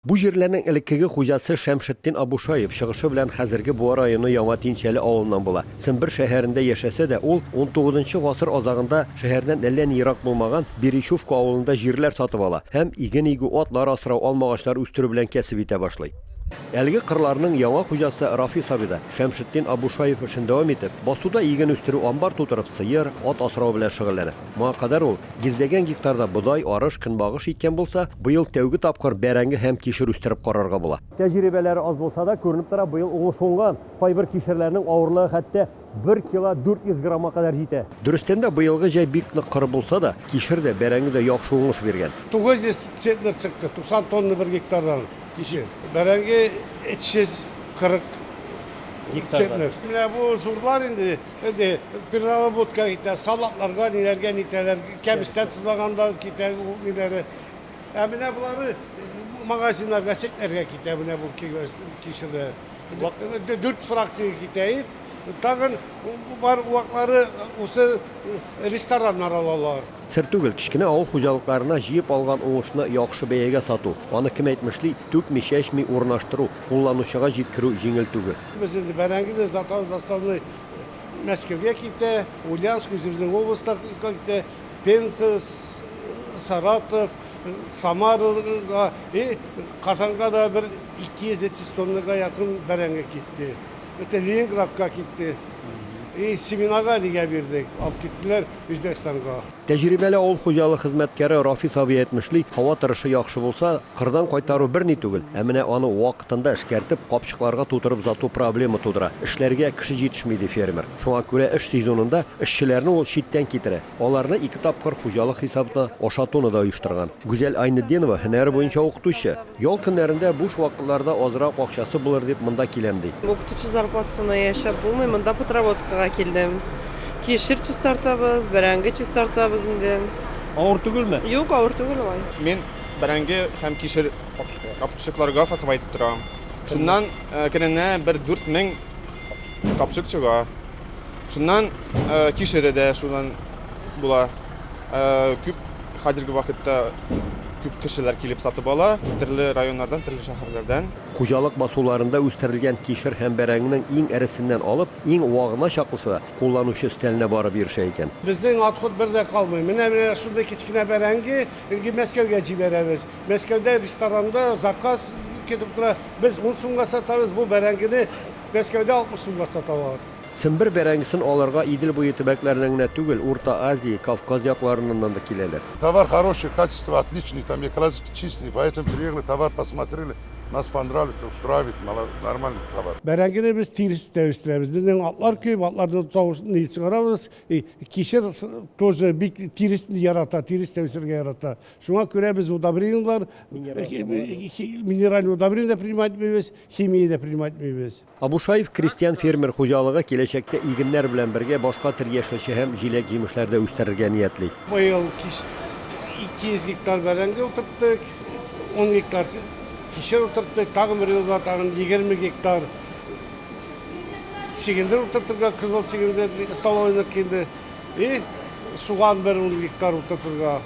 Бу җирләрнең элеккеге хуҗасы Шәмшетдин Абушаев чыгышы белән хәзерге Буа районы Яңа Тинчәле авылыннан була. Сембер шәһәрендә яшәсә дә, ул унтугызынчы гасыр азагында шәһәрдән әллә ни ерак булмаган Беречевка авылында җирләр сатып ала һәм иген игү, атлар асрау, алмагачлар үстерү белән кәсеп итә башлый. Әлеге кырларның яңа хуҗасы Рафис абый да, Шәмшетдин Абушаев эшен дәвам итеп, басуда иген үстерү, амбар тутырып сыер, ат асрау белән шөгыльләнә. Моңа кадәр ул йөзләгән гектарда бодай, арыш, көнбагыш иккән булса, быел тәүге тапкыр бәрәңге һәм кишер үстереп карарга була. Тәҗрибәләре аз булса да, күренеп тора, быел уңыш уңган. Кайбер кишерләрнең авырлыгы хәтта бер кило 400 граммга кадәр җитә. Дөрестән дә, быелгы җәй бик нык коры булса да, кишер дә, бәрәңге дә яхшы уңыш биргән. 900 центнер чыкты, 90 тонна бер гектардан кишер. Бәрәңге 340 центнер. Менә бу зурлар инде, Инде переработка китә, салатларга, ниләргә нитәләр, кәбестә сызлаганда китә ул ниләре. Ә менә болары магазиннарга, сетләргә китә, менә бу кишерләр. Дүрт фракция китә ит. Тагын бар ваклары усы рестораннар алалар. Сер түгел, кечкенә авыл хуҗалыкларына җыеп алган уңышны яхшы бәягә сату, аны кем әйтмешли, түкми-чәчми урнаштыру, кулланучыга җиткерү җиңел түгел. Без инде бәрәңгене сатабыз, основной Мәскәүгә китә, Ульяновск, үзебезнең областька китә, Пенза, Саратов, Самарага и Казанга да бер 200-300 тоннага якын бәрәңге китте. Это Ленинградка китте. И семенага нигә бирдек, алып киттеләр Үзбәкстанга. Тәҗрибәле авыл хуҗалыгы хезмәткәре Рафис абый әйтмешли, һава торышы яхшы булса, кырдан кайтару берни түгел, ә менә аны вакытында эшкәртеп, капчыкларга тутырып озату проблема тудыра. Эшләргә кеше җитешми, ди фермер. Шуңа күрә эш сезонында эшчеләрне ул читтән китерә. Аларны ике тапкыр хуҗалык хисабына ашатуны да оештырган. Гүзәл Айнетдинова һөнәре буенча укытучы. Ял көннәрендә буш вакытларда азрак акчасы булыр дип монда киләм, ди. Укытучы зарплатасына яшәп булмый, монда подработкага килдем. Кишер чистартабыз, бәрәңге чистартабыз инде. Авыр түгелме? Юк, авыр түгел алай. Мин бәрәңге һәм кишер капчыкларга фасовать итеп торам. Шуннан көненә бер 4000 капчык чыга. Шуннан кишере дә шуннан була. Күп хәзерге вакытта күп кешеләр килеп сатып ала, төрле районнардан, төрле шәһәрләрдән. Хуҗалык басуларында үстерелгән кишер һәм бәрәңгенең иң эресеннән алып, иң вагына чаклысы да кулланучы өстәленә барып ирешә икән. Безнең отход бер дә калмый. Менә менә шундый кечкенә бәрәңге Мәскәүгә җибәрәбез. Мәскәүдә ресторанда заказ килеп тора. Без ун сумга сатабыз, бу бәрәңгене Мәскәүдә 60 сумга саталар. Сембер бәрәңгесен алырга Идел буе төбәкләреннән генә түгел, Урта Азия, Кавказ якларыннан да киләләр. Товар хороший, качество отличный, там экологически чистый, поэтому приехали, товар посмотрели, нас понравился, устраивает, нормальный товар. Бәрәңгене без тирестә үстерәбез. Безнең атлар күп, атларның тавышын чыгарабыз. Кишер тоже бик тиресне ярата, тирестә үсәргә ярата. Шуңа күрә без удобрениеләр, минеральный удобрение принимать итмибез, химия дә принимать итмибез. Абушаев крестьян-фермер хуҗалыгы киләчәктә игеннәр белән бергә башка төр яшелчә һәм җиләк-җимешләр дә үстерергә ниятли. Быел 200 гектар бәрәңге утырттык, 10 гектар кишер утырттык, тагын бер елга тагын 20 гектар чөгендер утыртырга, кызыл чөгендер, столовыйныкы инде, и суган бер 10 гектар утыртырга.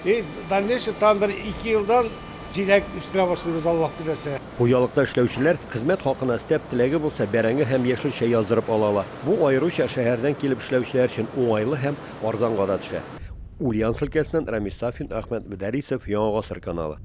И дальнейший тагын бер 2 елдан җиләк үстерә башлыйбыз, Аллаһ теләсә. Хуҗалыкта эшләүчеләр хезмәт хакына өстәп, теләге булса, бәрәңге һәм яшелчә яздырып ала ала. Бу аеруча шәһәрдән килеп эшләүчеләр өчен уңайлы һәм арзанга да төшә. Ульяновск өлкәсеннән Рамис Сафин, Әхмәт Мөдәрисов, Яңа Гасыр каналы.